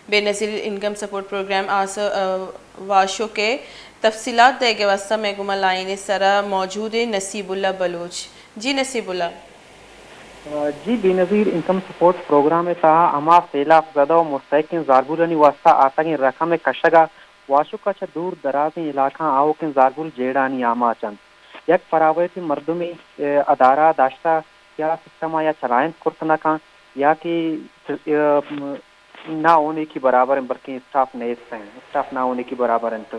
بے نظیر income support programme آس ء واشک ء تفصیلات دئیگ ء واستہ مئے گوما لائن ء سرا موجود ایں نصیب اللہ بلوچ۔ جی نصیب اللہ۔ جی، بے نظیر انکم سپورٹ پروگرام ء تہا ہما سیلاب زدہ و مستحقیں زالبولانی واستہ آتگیں رقم ء کشگ ء واشک ء چہ دور درازیں علاقہاں آؤکیں زالبول جیڑھانی آماچ انت۔ یک پرائیویٹ مردمے، ء، ادارہ داشتہ کہ آ سسٹم ء یا چلائینت کرت نہ کنت یا کہ، ء، نا ہونے کی برابر انت، بلکیں اسٹاف نیست انت، اسٹاف نا ہونے کی برابر انت۔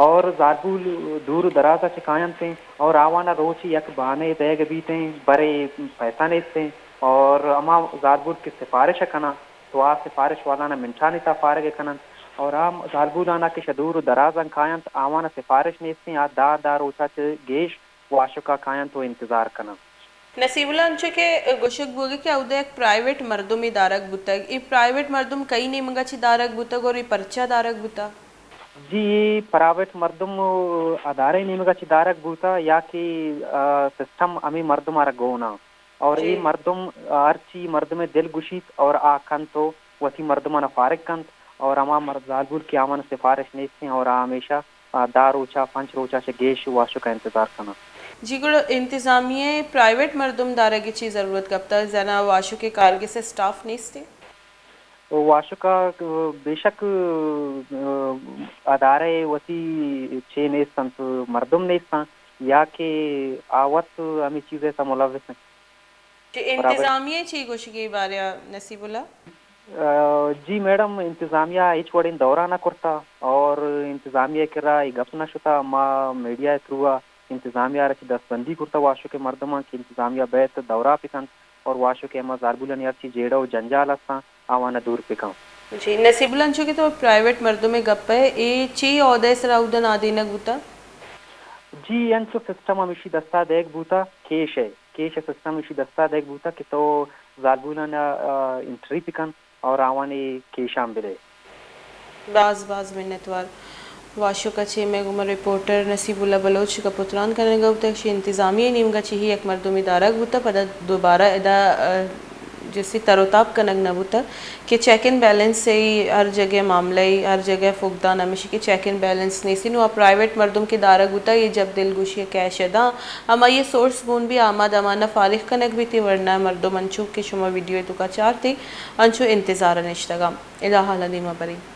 اور زالبول دور دراز ء چہ کاینت انت اور آوان ء روچے یک بہانے دئیگ بیت انت، برے پیسہ نیست انت اور ہما زالبول کہ سفارش ء کناں تو آ سفارش والان ء منٹانی تہا فارغ ء کننت اور آ زالبولان ء کہ شہ دور و درازاں کاینت آوان ء سفارش نیست انت، آ دہ دہ روچ ء چہ گیش واشک ء کاینت و انتظار کننت۔ نصیب اللہ، انچو کہ گوشگ بوگ کہ اود ء یک پرائیویٹ مردمے دارگ بوتگ، اے پرائیویٹ مردم کئی نیمگ ء چہ دارگ بوتگ اور اے پرچا دارگ بوتگ؟ جی، اے پرائیویٹ مردم ادارہ نیمگ ء چہ دارگ بوتگ یا کہ، آ، سسٹم ہمے مردم ء را گون ء اور اے جی۔ مردم، آ، ہرچی مردم ء دل گوشیت اور آ کنت و وتی مردمان ء فارغ کنت اور ہما مرد زالبول کہ آوان سفارش نیست انت اور آ ہمیشہ، آ، دہ روچ ء پنچ روچ ء چہ گیش واشک ء انتظار کناں۔ جی، گڑا انتظامیہ ء پرائیویٹ مردم دارگ ء چی ضرورت کپتگ؟ زانا واشک ء کارگس ء اسٹاف نیست انت؟ واشک ء بے شک، آ، ادارہ ء وتی چے نیست انت، مردم نیست انت یا کہ آ وت ہمے چیز ء تہ ملوث انت۔ جی، برابر۔ انتظامیہ چی گوشگی بارے ء نصیب اللہ؟ آ، جی میڈم، انتظامیہ ہچ وڑیں دورہ نہ کرتا اور انتظامیہ کرا اے گپ نہ شتا۔ ما میڈیا ء تھرو ء انتظامیہ ء را چہ دستبندی کرتا واشک ء مردماں کہ انتظامیہ بیت دورہ بکنت اور واشک ء ہما زالبولانی ہرچی جیڑہ و جنجال ہستاں آوان ء دور بکن۔ جی نصیب اللہ، انچو کہ تو پرائیویٹ مردم ء گپ ء، اے چی عہدہ ء سرا اود ء نادینگ بوتا؟ جی، انچو سسٹم ہمیشی دستا دیگ بوتا، کیش ء کیش ء سسٹم ایشی دستا دیگ بوتگ کہ تو زالبولان ء، آ، انٹری بکن اور آوانی کیشاں بدے۔ باز باز منتوار۔ واشک ء چہ مئے گوما رپورٹر نصیب اللہ بلوچ گپ و تران کنگ ء بوتگ، شی انتظامیہ نیمگ ء چہ ہی یک مردمی دارگ بوتگ، پدا دوبارہ ادا، آ، جسی تر و تاب کنگ نہ بوتگ۔ کہ چیک اینڈ بیلنس ء ہر جگہ معاملہ ء ہر جگہ فقدان ہمیشی کہ چیک اینڈ بیلنس نیست۔ نوں آ پرائیویٹ مردم کہ دارگ بوتگ، اے جب دلگوشی ء کیش ء داں، ہمائی ء سورس گون بی آماد امان ء فارغ کنگ بیت، ورنہ مردم انچو کہ شما ویڈیو ء توکا چارت، انچو انتظار ء نشتگ ء۔ ادا حال ء دیما بریں۔